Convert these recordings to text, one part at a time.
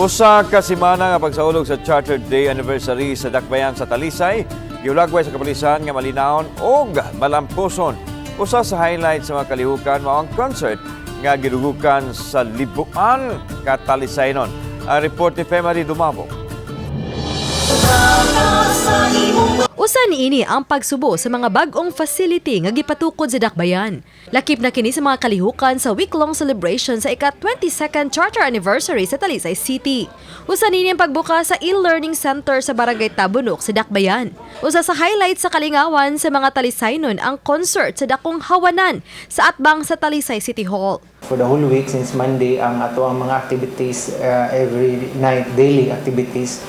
Usa ka semana nga pagsaulog sa Charter Day Anniversary sa Dakbayan sa Talisay, giulagway sa kapulisan nga malinawon og malampuson. Usa sa highlight sa mga kalihukan mao ang concert nga gidugukan sa libuan ka Talisaynon. Ang report ni Femary Dumabo. Usa niini ang pagsubo sa mga bag-ong facility nga gipatukod sa Dakbayan. Lakip na kini sa mga kalihukan sa week-long celebration sa ika-22nd Charter Anniversary sa Talisay City. Usa niini ang pagbuka sa e-learning center sa Barangay Tabunok sa Dakbayan. Usa sa highlight sa kalingawan sa mga Talisaynon ang concert sa dakong hawanan sa atbang sa Talisay City Hall. For the whole week since Monday, ang ato ang mga activities, every night, daily activities,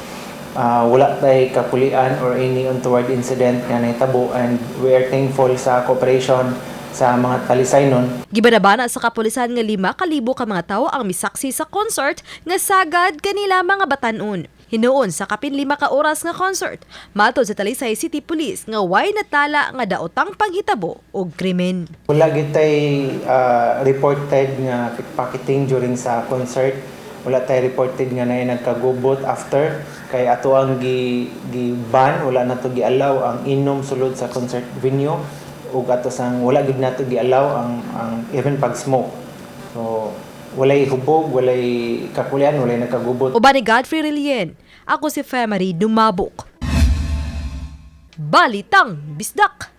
wala tay kakulian or any untoward incident nga nahitabo and we are thankful sa cooperation sa mga Talisaynon. Gibanabana sa kapulisan nga 5,000 ka mga tawo ang misaksi sa concert nga sagad kanila mga batanon. Hinuon sa kapin 5 ka oras nga concert. Matod sa Talisay City Police nga way natala nga daotang panghitabo og krimen. Wala gyud tay reported nga pickpocketing during sa concert. Wala tay reported nga naay nagkagubot after kay ato ang gi ban, wala nato gi-allow ang inom sulod sa concert venue ug ato sang wala gyud nato gi-allow ang even pag smoke. So walay hubog, walay kakulian, walay nagkagubot. Uban ni Godfrey Relien, ako si Femary Dumabok. Balitang Bisdak!